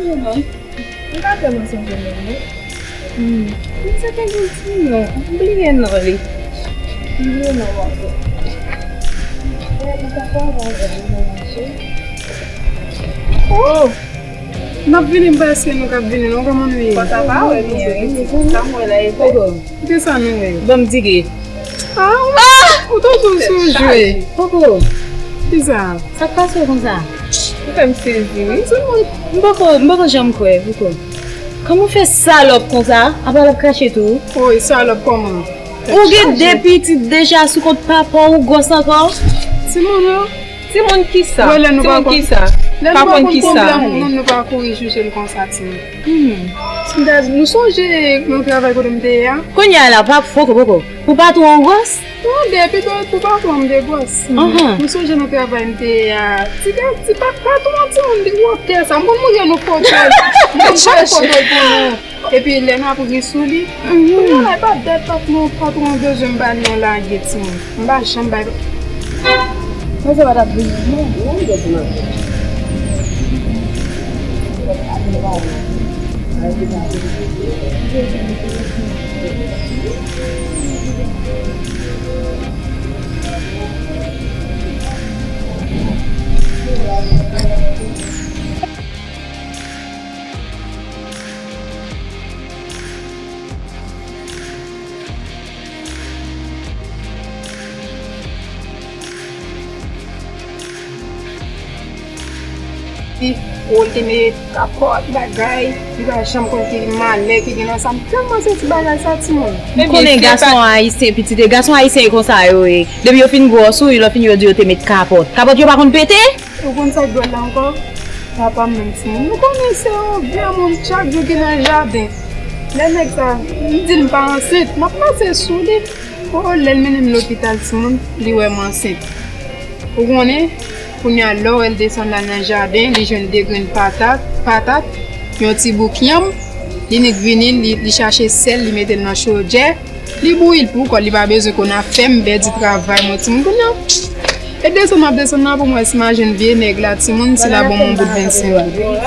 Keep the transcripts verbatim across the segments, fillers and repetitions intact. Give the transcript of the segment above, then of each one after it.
Mwen pa tèlman sonje non, non. Hmm. Mwen se te gen ti non. M bliye non li. M bliye non mwen. Mwen pa konn avè l nan mache. Oh! N ap vini, m panse nou k ap vini, non, kòman nou ye? Konsa pa wè nou, wi. Sa m wè la, e bon. Kisa nou ye? Ban m dige. Ah, ou, ou tonton sou jwe. Koko. Kisa? Sa k pase w konsa? Ou fè m sezi, wi. M poko, m poko janm kwè, Koko. Kòman w fè salòp konsa? Apa l ap krache tou? Woy, salòp kòman? Ou gen de pitit deja sou kont papa w, ou gwòs ankò? Timoun yo. Timoun kisa? Timoun kisa? Pa konn kisa? Lè nou pa konn pwoblèm moun, nou pa kouri jije l konsa, timoun. Hmm. Gad, nou sonje nan travay kote m te ye a? Kounye a la, pa, poko, poko. Pou patwon an gwòs? Tande, pito pou patwon an m te gwòs. Ahan. Nou sonje nan travay m te ye a? Ti gad, ti pa, patwon an timoun li wòtè sa. M konn montre nou foto l. M konn montre foto l pou nou. Epi lè n ap ri sou li, kounye a la, e pa dèt patwon, patwon an bezwen m ba l yon lage, timoun. M pa janm bay. Mwen se pa t ap vini non. Ou te met kapòt, bagay, li pa janm konn ki malè ki gen nan sa. M tèlman santi bagay sa, timoun. M konnen gason ayisyen, pitit, e gason ayisyen e konsa yo ye. Depi yo fin gwòs, wi, lè fin yo di yo te met kapòt. Kapòt yo pa konn pete? Ou konn sa k dwòl la ankò? Papa m menm timoun. Nou konnen se yon granmoun chak jou ki nan jaden. Lè nèg sa, m di l m pa ansent, m ap pase sou li. O, lè l mennen m lopital timoun, li wè m ansent. Ou konnen, kounye a lè w wè l desann la nan jaden, li jwenn de grenn patat, patat, yon ti bouk yanm, li nik vini, li, li chache sèl, li mete l nan chodyè, li bouyi l pou kò l, li pa bezwen konn afè m, m pèdi travay mwen timoun kounye a. E desann m ap desann nan pou m wè si m a jwenn vye nèg la timoun, si l a ban mwen yon bout vennsenk goud.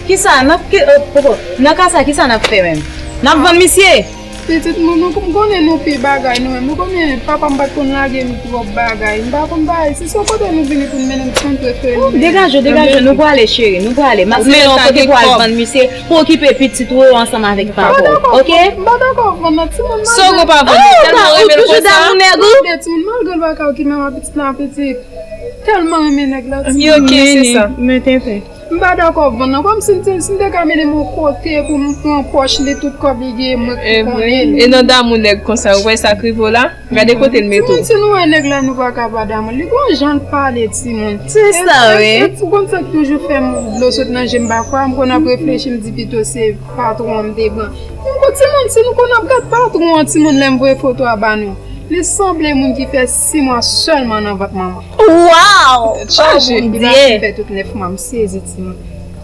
Kisa n ap, ki, euh, poko, nan ka sa, kisa n ap fè menm? N ap vann misye? Pitit mwen, nou, m konnen nou pi bagay nou menm. Nou konnen papa m pa t konn lage m twòp bagay. M pa konn bagay. Si se yon kote nou vini pou n mennen m, se yon prefere nou mennen. Degaje w, degaje w, nou prale cheri, nou prale. M ap mennen w yon kote pou al vann misye, pou okipe pitit ou yo ansanm avèk papa w, oke? M pa dakò vann nan timoun. Sa w gon pa vann li, tèlman renmen l konsa. Tande timoun, malgre l pa ka okipe m, pitit la, pitit. Tèlman renmen nèg la, timoun. Yo, ok, se sa. Men tenten. M pa dakò vann nan. Kòmsi m te, si m te ka mennen m yon kote pou m pran pòch li, tout kòb li gen, mwen ki konnen l. E nan damou nèg konsa, ou wè sa k rive w la? Gade kote l mete w. Timoun, si nou wè nèg la, nou pa ka pa damou l. Li gon jan l pale, timoun. Se sa, wi. E, e, ou konn sa k toujou fè m dlo sot nan je m pafwa, m konn ap reflechi, m di pito se patwon an m te pran. M konn, timoun, si nou konn ap gad patwon an, timoun, lè m voye foto a ba nou. Li sanble moun ki fè sis mwa sèlman nan vant manman. Waw! Chaje. Oh, Bondye, li pa fin fè tout nèf mwa, m sezi, timoun.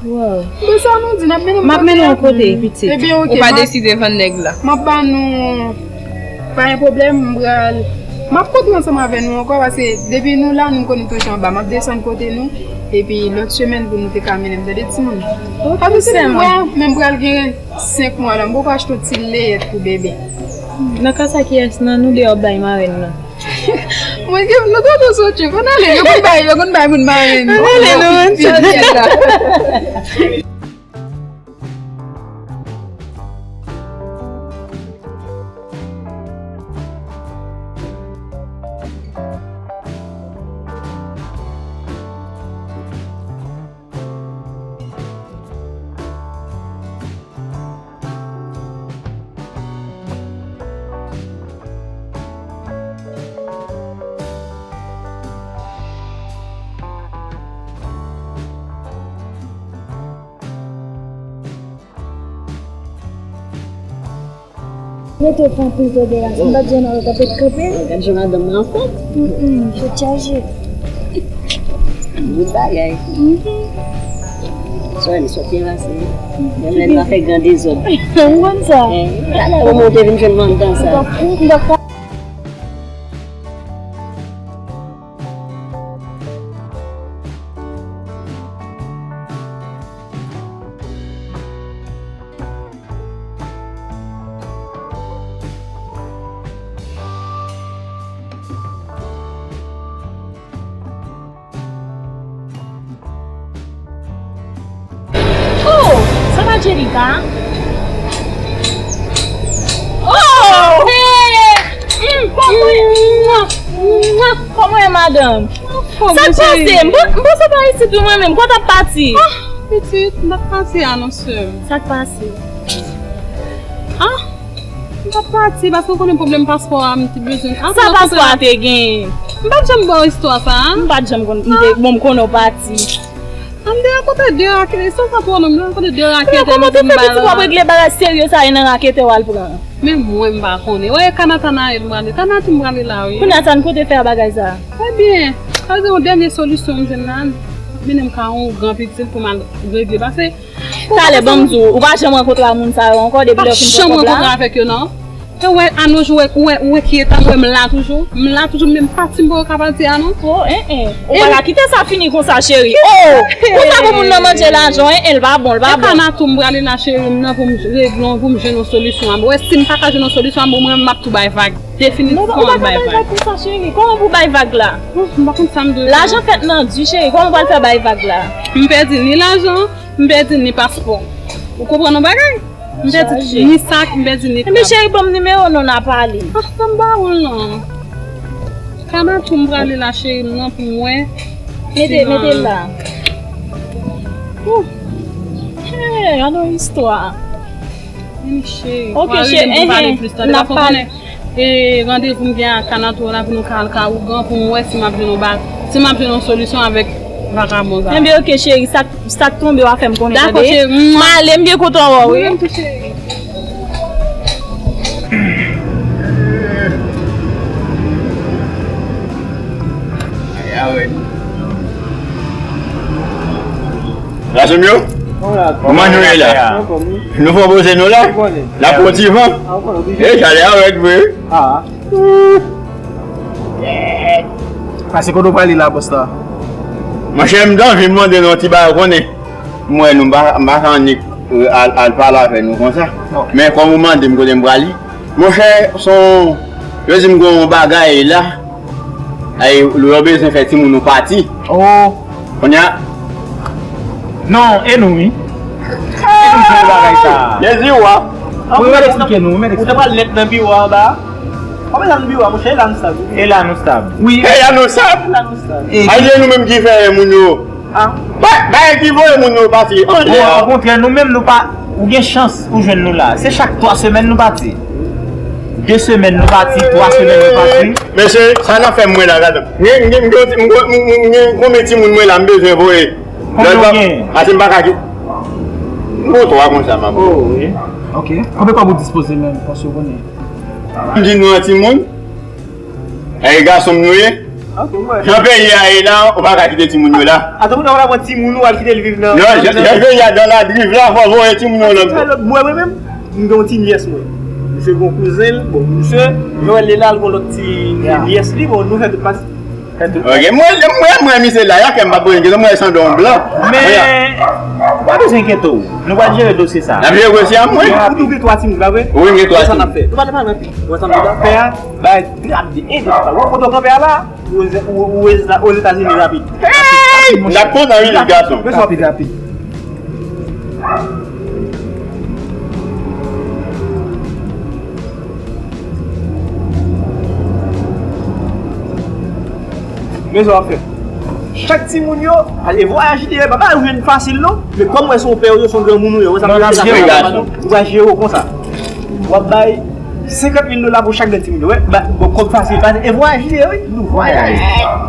Waw. Bon, sa nou di, n ap mennen m kote. M ap mennen w kote, pitit. Ebyen, ok, ou pa deside vann nèg la. M ap ba nou, pa gen pwoblèm, m pral, m ap kontre ansanm avè nou ankò, paske depi nou la, nou konnen toujou anba. M ap desann kote nou, epi lòt semèn pou nou te ka mennen m, tande timoun. Ok, sè mwen. Paske si nou wè, men m pral gen senk mwa la, m poko achte yon ti leyèt pou bebe. Nan ka sa, kiyès nan nou de ap bay marenn nan? Mwen gen, nou tonton soti, fò n ale, yo konn bay, yo konn bay moun marenn. Ann ale, non, ann soti. Mete w fè anpil tande la, si m pa t jwenn ou, ou t ap ret kanpe. Gad jan madanm nan anfòm. Mm, mm, tèt chaje. Bout bagay. Mhm. Sò, li sòti ranse. Menm lè n pa fè gran dezòd. M konn sa. Eh, talè ou monte vin jwenn m anndan sa. M pa, m pa. Cheri, ka? Oh! Hey! Mm, kòman, kòman e, madanm? Sa k pase? M panse pa isit tou mwen menm. Kote w ap pati? Ah, pitit, m ap pati a non, sè. Sa k pase? Ah, m t ap pati paske w konnen pwoblèm paspò a, m te bezwen. Sa paspò a te gen? M pa t janm ba w istwa sa a. M pa t janm konn, m te, bon, m konnen w pati. M te rankontre de raketè, sa sa twò non, m te rankontre de raketè. Men kòman w te fè pitit w ap regle bagay serye sa e nan raketè w al pran? Men mwen m pa konnen. Wè, Kanata nan el m prale. Kanata m prale la, wi. Kounye a sa n kote fè a bagay sa? Ebyen, sa se yon dènye solisyon m jwenn la. Mennen m ka yon gran pitit pou m al regle. Paske Talè, ban m di w, ou pa janm rankontre a moun sa yo ankò depi lè w fin pran kòb la? M pa janm rankontre avèk yo, non. E wè, a nos jours, ou wè, ou wè ki eta m, ou wè m la toujou. M la toujou, menm pati m poko ka pati a, non. Oh, en, en. Ou pa ka kite sa fini konsa, cheri. Oh! Ou ta pou moun nan manje lajan, en, en, l pa bon, l pa bon. E Kanata tou m prale la, cheri m nan, pou m regle, pou m jwenn yon solisyon. Wè, si m pa ka jwenn yon solisyon, bon, mwen, m ap tou bay vag. Definitivman, m ap bay vag. Non, ou pa ka bay vag konsa, cheri. Kòman pou bay vag la? Ouf, m pa konn sa m dwe fè. Lajan fèt nan di, cheri. Kòman ou pral fè bay vag la? M pèdi ni lajan, m pèdi ni paspò. Ou konprann yon bagay? M pèdi ni sak, m pèdi ni krab. Ebyen, cheri, ban m nimewo w, n a pale. Ah, sa m ba ou l non. Kanata tou m prale la, cheri m nan, pou m wè. Mete, mete l la. Ouh. Hey, ann yon istwa. Wi, cheri. Ok, cheri, n ap pale. E randevou m gen ak Kanata la pou nou ka al ka ougan pou m wè si m ap jwenn yon ba-, si m ap jwenn yon solisyon avèk vakabon sa. Enben, ok, cheri, sa, sa k tonbe w a fè m konnen, tande? Dakò, cheri. M ale, m byen kontan wè w, wi. Mwen menm tou, cheri. Gason m yo, kòman nou ye la? Nou fè poze nou la? N ap pran ti van. E chalè a rèd vre. Pase kote w prale la, bòs la? Monchè, m t anvi mande nou yon ti bagay, ou konnen. M wè nou, m pa, m pa ka annik, euh, al, al pale avè nou konsa. Men kòm ou mande m kote m prale, monchè, se yon, yo di m gen yon bagay la. Ay, yo bezwen fè timoun yo pati. Oh. Kounye a. Non, e nou, wi. E nou ki fè bagay sa. Jezi wa. Ou mèt eksplike nou, ou mèt eksplike. Ou te pral nèt nan biwo anba. Kòman sa nan biwo a, monchè? E la nou stab. E la nou stab. Wi. E la nou stab. E la nou stab. Ay, se nou menm ki fè moun yo. Ah. Ba, ba ki voye moun yo pati anlè a. Okontrè, nou menm nou pa, ou gen chans ou jwenn nou la. Se chak twa semèn nou pati. De semèn nou pati, twa semèn nou pati. Mesye, sa n ap fè mwen la, gade. M gen, m gen, m gen, m gen, m gen, m gen konbyen timoun mwen la, m bezwen voye. Konbyen ou gen? Ase m pa ka ki-, m gen twa konsa, m ap. Oh, wi. Ok. Konbyen kòb ou dispoze menm, paske ou konnen. M di nou an timoun. E gason m nou ye. Ok, mwen. Jan peyi a ye la, ou pa ka kite timoun yo la. Atò, moun nan pran timoun ou al kite l viv nan. Non, jan, jan peyi a dans la drive la, fò voye timoun yo lòt bò. Mwen, mwen menm, m gen yon ti nyès mwen. Misye gen yon kouzen l, bon, misye, Joël li la, l gen yon lòt ti nyès li, bon, nou fè tout pati. Ok, mwen, mwen, mwen, misye la, y a kè m pa poze kesyon, mwen sanble yon blan. Men, pa bezwen enkyete w. Nou pral jere dosye sa. N ap jere dosye a, mwen. Ou tou gen twa timoun, pa vre? Wi, m gen twa timoun. Sa n ap fè? Nou pa, nou pa nan pi. Ou ansanm avè pè a, bay drap de ede papa. Ou kote w kanpe a la, ou, ou, ou Ozetazini rapid. Hey! N ap kontan, wi, ti gason. Rapid, rapid. Men sa w ap fè. Chak timoun yo, ale vwayaj li ye, papa yo jwenn fasil non. Men kòm wè se yon pè ou ye, se yon granmoun ou ye, wè sa m ap di la, ou va jere yo konsa. W ap bay senkant mil dola pou chak grenn timoun yo, wè. Ba, bon, kòb fasil, pa, e vwayaj li ye, wi. Nou vwayaj.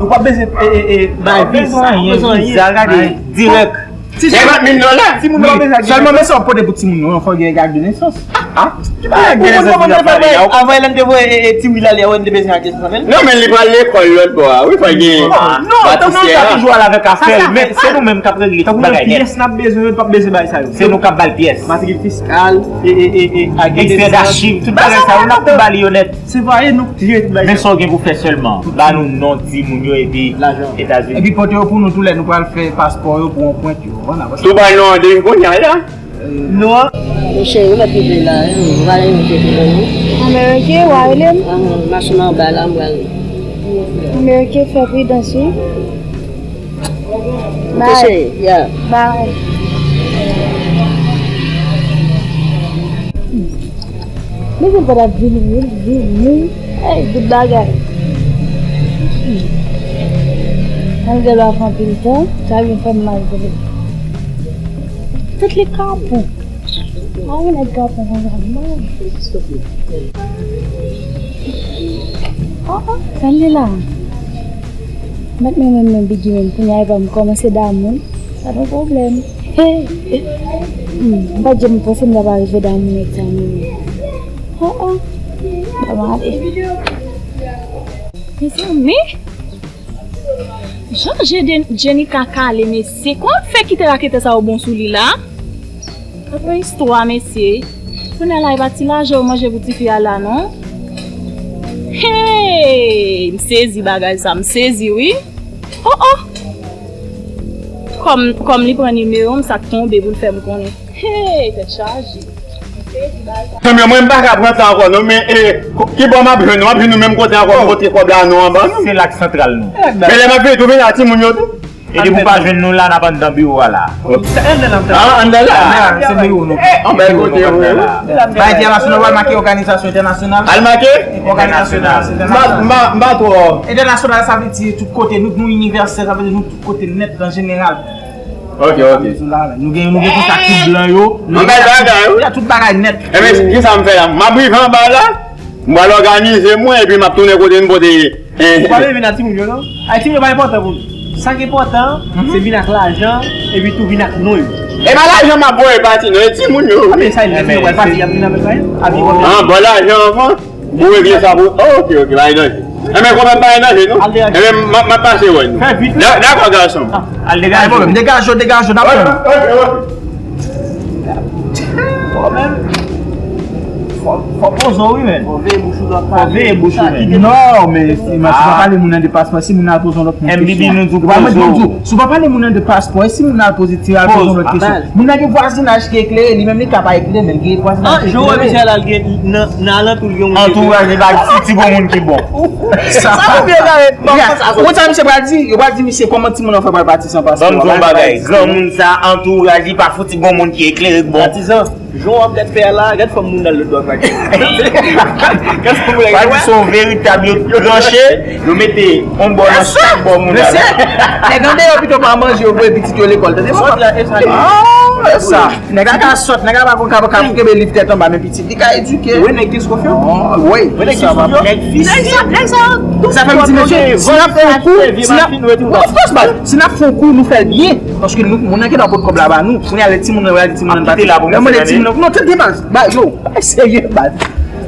Ou pa bezwen, e, e, e, bay viza, anyen, viza, gade, dirèk. Senkant mil dola. Timoun yo pa bezwen ak sèlman, men sa w ap pote pou timoun yo, fò gen ak de nesans. Ah, ki bagay ak de nesans ou ap pale la? Avan lè n te voye, e, e, Tiwi l ale, wè n te bezwen ak de nesans avè l. Non, men li pral lekòl lòt bò a, wi, fò gen. Non, non, non, nou toujou al avèk afè l, men se nou menm k ap regle tout bagay nèt. Pyès n ap bezwen, yo p ap bezwen bay sa yo. Se nou k ap ba l pyès. Matrikil fiskal, e, e, e, e, ak de nesans. Ekstrè dachiv, tout bagay sa yo, n ap tou ba li yo nèt. Se vwaye nou k jere tout bagay. Men sa w gen pou fè sèlman, ba nou non timoun yo epi Etazini. Epi pote yo pou nou tou lè nou pral fè paspò yo pou anprent yo. Tou bay non an depi kounye a la. Non. Monchè, ou mèt rive la, wi. Ou pa gen yon kote pou nou. Ameriken, w a rele m? Ahan, machin anba la, m pral. Ameriken, fè pridans, wi. Bye. Monchè, ya. Bye. Mesye pa t ap vini, wi, vini. Ey, bout bagay. Malgre l ap anpil tan, sa vin fè m mal vre. Tèt li kapon. A yon nèg kapon konsa, non. Oh, oh, sa l ye la? Mèt mwen menm, men Biggie menm, kounye a epa m kòmanse damou l. Sa pa pwoblèm. Hey. Hmm, m pa t janm panse m t ap rive damou nèg sa menm. Oh, oh. Ban m ale. Mezanmi. Jan Jede-, Jenika kale, mesye. Kòman l fè kite raketè sa yo bon sou li la? Apre istwa, mesye. Kounye a la, e pa ti lajan yo manje pou tifi a la, non? Hey! M sezi bagay sa, m sezi, wi. Oh, oh! Kòm, kòm li pran nimewo m, sa k tonbe pou l fè m konnen. Hey, tèt chaje. Tanmye, mwen m pa ka pran tan ankò non, men e, ko- ki bò m ap jwenn nou? M ap jwenn nou menm kote ankò, m pote kòb la nou anba nou. Se la k santral nou. Men lè m ap vini tou vin la timoun yo tou. E depi w pa jwenn nou la, n ap anndan biwo a la. Ah, anndan la. Se biwo nou. An bèl kote wi. Bay entènasyonal, w al make òganizasyon entènasyonal. Al make? Òganizasyon entènasyonal. M pa, m pa, m pa twò. Entènasyonal, sa vle di tout kote, nou, nou inivèsèl, sa vle di nou tout kote nèt an jeneral. Ok, ok. Nou gen, nou gen kontak tout blan yo. Yon bèl bagay, wi. Tout bagay nèt. Enben, kisa m fè la? M ap rive anba la, m pral òganize mwen, epi m ap tounen kote m pote. Ou pa vle vin ak timoun yo, non? Ay, timoun yo pa enpòtan pou nou. Sa k enpòtan, se vin ak lajan, epi tou vin ak non yo. E pa lajan m ap voye pati, non, e timoun yo. A, men sa, e timoun yo pral pati, y ap vin avèk lajan. Ah, bon, lajan anvan. Ou regle sa pou, oh, ok, ok, pa gen danje. Enben, konbyen pa gen danje, non? Al degaje. Enben, m ap, m ap pase wè nou. Fè vit. Da- Dakò, gason. Al degaje. Pa gen pwoblèm. Degaje w, degaje w, n ap pran. Ok, ok. Pwoblèm. Fò, fò poze w, wi, men. Fò veye bouch ou, fò veye bouch ou, men. Non, men si, si pa pale moun nan de paspò, si moun nan al poze yon lòt moun kesyon. M B B, nou di w poze w. Si w pa pale moun nan de paspò, e si moun nan al poze ti al poze yon lòt kesyon? Moun nan gen vwazinaj ki eklere, li menm li ka pa eklere, men l gen vwazinaj ki eklere. Ah, jan w wè misye la, l gen nan, nan alantou l gen yon moun ki eklere. Antouraj li pa fouti gon moun ki bon. Sa ou byen gade, bon, sa, ou konn sa misye pral di? Yo pral di misye kòman timoun nan fè pral pati san paspò. Ban m di w yon bagay, granmoun sa, antouraj li pa fouti gon moun ki eklere k bon. Patizan. Jan w ap gad fè a la, gad fòm moun nan lòt bò a. Gad fòm moun nan. Pral di se yon veritab yo tranche, yo mete yon bò nan chak bò moun nan. Mesye, nèg andeyò pito pa manje, yo voye pitit yo lekòl, tande? Sòt la, e sa li. Ah, e sa. Nèg la ka sòt, nèg la pa konn ka, ka kenbe liv tèt anba, men pitit li ka edike. Wi, nèg ki sou konfyans. Oh, wi. Wi, nèg ki sou konfyans. Nèg fis. Nèg sa, nèg sa. Sa fè m di, mesye, si n ap fè yon kou, si n ap, of course, baz, si n ap fè yon kou, nou fè l byen. Paske nou, moun nan gentan pot kòb la ba nou. Kounye a lè timoun nan, lè timoun nan pati. Lè mwen lè timoun nan, non, tande baz, baz, yo, serye, baz.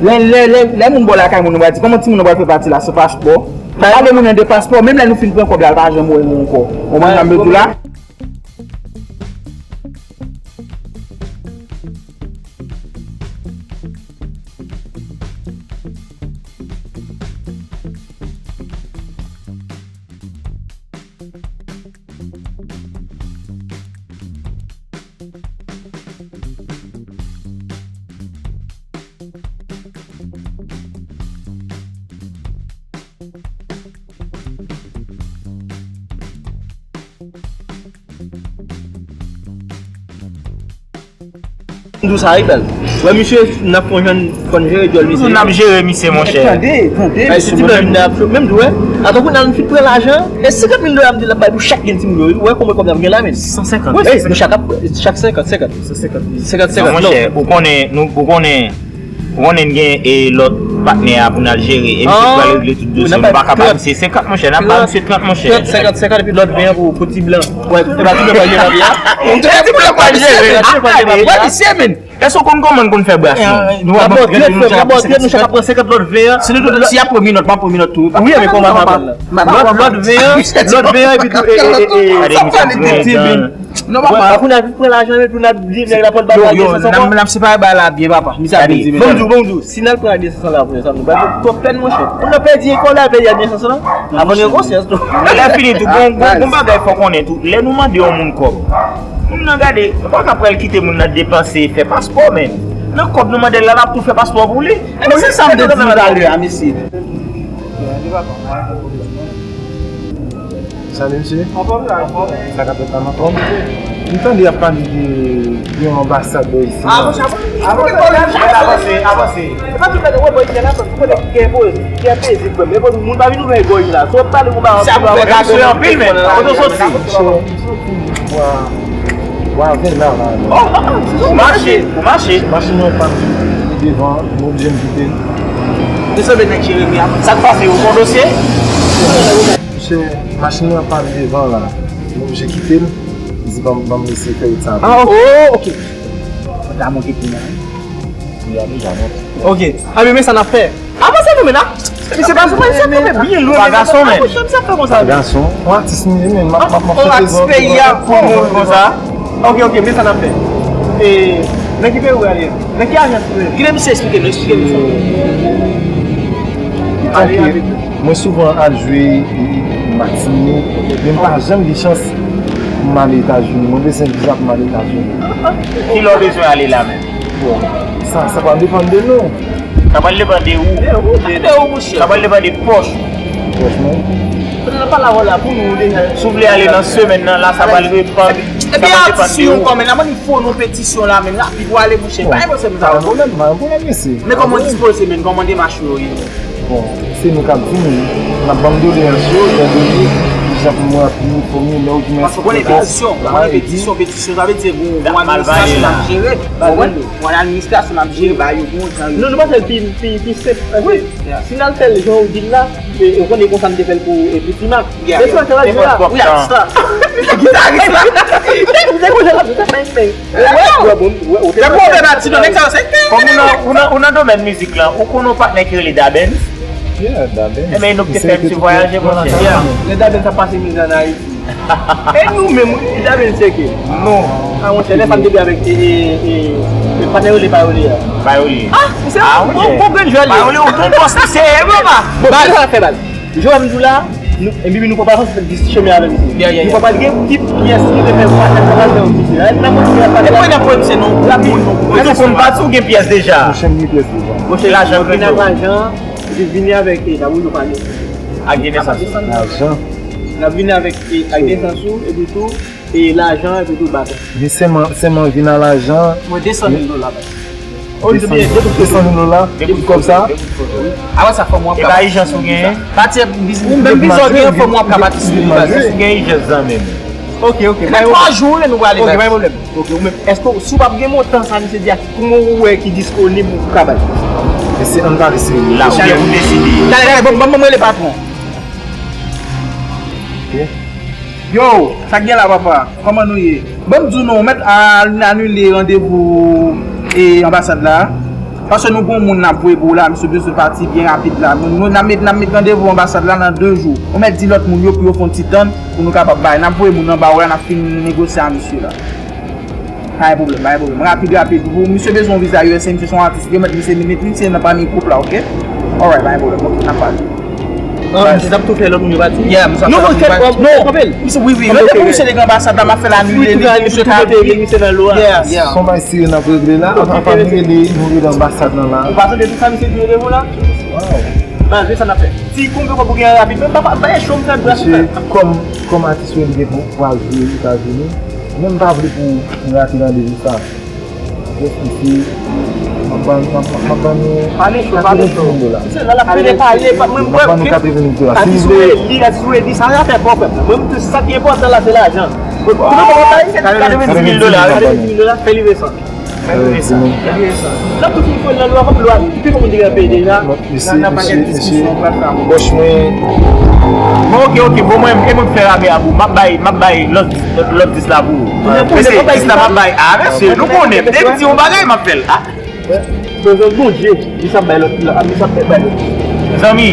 Lè, lè, lè, lè moun bò lakay moun, nou va di, kòman timoun nan pral fè pati la san paspò? Pale moun nan de paspò, menm lè nou fin pran kòb la, l pa janm wè nou ankò. Ou konprann sa m vle di w la? M di w sa wi, baz. Wè, misye, n ap fè yon jan fò n jere djòl misye. N ap jere misye, monchè. Tande, tande, mesye, ti blan vin ap cho, menm di w, wè. Atankou n al fin pran lajan, e senkant mil dola m di l ap bay pou chak grenn timoun yo, wi. Wè konbyen kòb n ap gen la, men. San senkant. Wi, nou chak ap, chak senkant, senkant. San senkant mil. Senkant, senkant, non, monchè, ou konnen, nou, ou konnen, ou konnen n gen, e, lòt patnè a pou n al jere, e misye pral regle tout dosye. Nou pa ka ba misye senkant, monchè, n ap ba misye trant, monchè. Trant, senkant, senkant, epi lòt ven an pou, pou ti blan. Wè, e pa ti blan pa jere la. Ti blan pa jere. Wè, misye, men. Èske w konn kòman n konn fè bras nou? Nou ap montre nou, nou chak ap pran senkant, lòt ven an. Si nou tout, si y ap pran minòt, m ap pran minòt tou. Wi, men kòman m ap pran la? Lòt, lòt ven an, lòt ven an, epi tou, e, e, e, e. Gade misye, gade misye. Non, papa. Wè, akounye a vin pran lajan, men tou n ap di nèg la pòt bagay. Yo, yo, n ap, n ap separe bagay la byen, papa. Misye ap di, bon, m di w, bon, m di w, si n al pran a de san san la, pou sa nou bay twòp pèn, monchè. Moun nan pèdi kòb la, pèdi a de san san la. Avan n gen konsyans tou. Lè fini tou, gon, gon, gon bagay fò konnen tou. Lè nou mande yon moun kòb, moun nan gade, ou pa ka pral kite moun nan depanse, fè paspò, men. Nan kòb nou mande l la, n ap tou fè paspò pou li. Ebyen, se sa m te di w talè a, mesye. Salut, mesye. Anfòm, anfòm. Sa k ap fèt la, anfòm? M tande y ap pale de, de yon anbasad bò isi. Avanse, avanse, avanse. Avanse, avanse. E pa tout lè nou wè bò isi a la, fò nou konnen ki gen poze, ki gen pezi, frè m. E pou moun pa vin ouvè gòj la. Si w ap pale, ou pa... Sa pou fè gade anpil, men. Kote w soti? Wa, wa, vin la, la. Oh, oh, oh, ou mache, ou mache. Machin nan pa devan, m oblije m kite l. Desann nèg Jeremi a. Sa k pase, ou gon dosye? Misye, machin nan pa devan la. M oblije kite l. Li di ban m, ban m eseye fè wout sa. Ah, ok. Oh, ok. Mwen ta monte kounye a. Li a deja monte. Ok. A, men, men sa n ap fè. Avanse nou, men la. Misye pa sou mwen, misye ap kanpe byen lwen. Pa gason, men. Misye ap fè konsa. Pa gason. Yon atis, men, men, m ap, m ap, m ap chante. Yon atis peyi a, pou moun konsa. Ok, ok, men sa n ap fè. E, nan ki peyi w prale? Nan ki ajans ou ye? Kite misye eksplike nou, eksplike nou sa. Ok. Mwen souvan al jwe, e, e, Matinik, men m pa janm gen chans pou m ale Etazini. Mwen bezwen viza pou m ale Etazini. Kilè w bezwen ale la menm? Bon, sa, sa pral depann de nou. Sa pral depann de ou. De ou, de ou, monchè. Sa pral depann de pòch ou. Pòch mwen. Nan pale avè w la pou nou deja. Si w vle ale nan semèn nan, la, sa pral depann. Epi atis yo kòmè nan, mwen fò nou petisyon la menm, rapid, w ale, monchè. Pa gen pwoblèm sa. Pa gen pwoblèm, pa gen pwoblèm, mesye. Men kòman w dispoze, men kòman demach ou yo ye? Bon, se nou k ap vini, wi. N ap ban m doleyans yo, jan de, jan pou mwen ranpli fòmilè ou di mwen. Paske w konnen petisyon, w konnen petisyon, petisyon, sa vle di gon, gon administrasyon n ap jere. Ou konprann? Gon administrasyon n ap jere, ba yo gon jan yo. Non, nou panse l pi, pi, pi senp. Wi. Si n al fè l jan ou di l la, e, ou konnen konsa n te fè l pou, e, pou T-Mac. Men sa, sa va jwe la. Wi, atis la. Gitaris la. Ou te konn jwe la, sa, bang, bang. Depi w fè pati nan nèg sa yo, se... Kòm ou nan, ou nan, ou nan domèn mizik la, ou konn yon patnè ki rele Dabens? Yeah, Dabens. Ebyen, nou te fè misye vwayaje, monchè. Yeah. Lè Dabens ap pase mizè an Ayiti. E nou menm, Dabens se ke? Non. Ah, monchè, lè sa m te avèk, e, e, e, e, patnè rele Bayoli a. Bayoli. Ah, misye, bon, bon grenn jwèl li. Bayoli, yon bon bòs misye ye, papa. Bon, baz, sa fè baz. Jan m di w la, nou, epi nou pral fè yon ti chemen avè misye. Yeah, yeah, yeah. Nou pral gen ki pyès ki te fè patnè travay nan yon misye. Nan kontinye ap pale. E mwen nan pwen misye non. Ou tou konn pati ou gen pyès deja. Monchè, m gen pyès deja. Monchè, lajan vin ak lajan, epi vini avèk, e, sa pou nou pale. Ak gen nesans. Lajan. N ap vini avèk, e, ak nesans ou, epi tou, e lajan, epi tou baton. Men sèlman, sèlman vin a lajan. Mwen de san mil dola, baz. Oh, li te peye de bout foto. De san mil dola, de bout kòb sa. Apre sa, fò m wè. E pa ijans ou genyen? Pati biznis, menm biznis ou genyen, fò m wè ka pati sou li, baz. Ou gen ijans zanmi m. Ok, ok. Nan twa jou, nou prale, baz. Ok, pa gen pwoblèm. Ok, ou menm, èske w, si w p ap gen montan sa, misye di a, kòman ou wè ki disponib ou ka bay? Mesye, ann gade si... La, ou gen pou deside. Gade, gade, ban, ban, ban mwen rele patwon. Ok. Yo, sa k gen la, papa? Kòman nou ye? Ban m di w non, ou mèt a-, anile randevou, e, anbasad la. Paske nou gon moun n ap voye pou ou la, misye bezwen pati byen rapid la. Nou, nou, n ap met, n ap met randevou anbasad la nan de jou. Ou mèt di lòt moun yo pou yo fè yon ti tann pou nou kapab bay. N ap voye moun nan ba ou la, n ap fin negosye a misye la. Pa gen pwoblèm, pa gen pwoblèm. Rapid, rapid. Pou misye bezwen yon viza U S A, misye se yon atis. Yo mèt misye, met misye nan pami gwoup la, ok? Alright, pa gen pwoblèm. Ok, n ap pale. Ah, misye t ap tou fè lòt moun yo pati? Yeah, misye ap fè lòt moun yo pati. Non, non. Misye, wi, wi. Randevou misye te gen anbasad la, m ap fè l anile li, misye ka vini. Yeah, yeah. Se yon bagay serye n ap regle la. Anfè, anfè, nou rele, nou rele anbasad lan la. Ou pa tande tout sa misye di yo devan la? Wow. Baz, men sa n ap fè. Ti konbe kòb ou gen rapid, men pa, pa, pa cho m fè bras ou fè. Mesye, kòm, kòm atis ou gen pou, pou al jwe Etazini, men m pa vle pou nou rate randevou sa. Just isi, m ap ban, m ap, m ap ban nou katrevennsenk mil dola. Misye la, l ap pede pale, pa, mwen, m ap ban nou katrevennsenk mil dola. Si w vle. Atis ou redi, atis ou redi, sa afè pa w, frè m. Mwen, m, sa ki enpòtan la, se lajan. Katrevennsenk mil dola, wi. Katrevennsenk mil dola, fè li resan. Fè li resan. Fè li resan. N ap tou fini fè l nan lwa, kòm lwa, pi bon moun te gen peye deja. Mesye, mesye, mesye, bòs mwen. Bon, ok, ok, bon, mwen, e mwen k fè rabè a pou ou. M ap bay, m ap bay lòt, lòt dis la pou ou. Mesye, dis la m ap bay. Ah, mesye, nou konnen. Depi di yon bagay, m ap fè l. Ah. Prezans Bondye, li sa bay lòt, li sa bay lòt. Zanmi,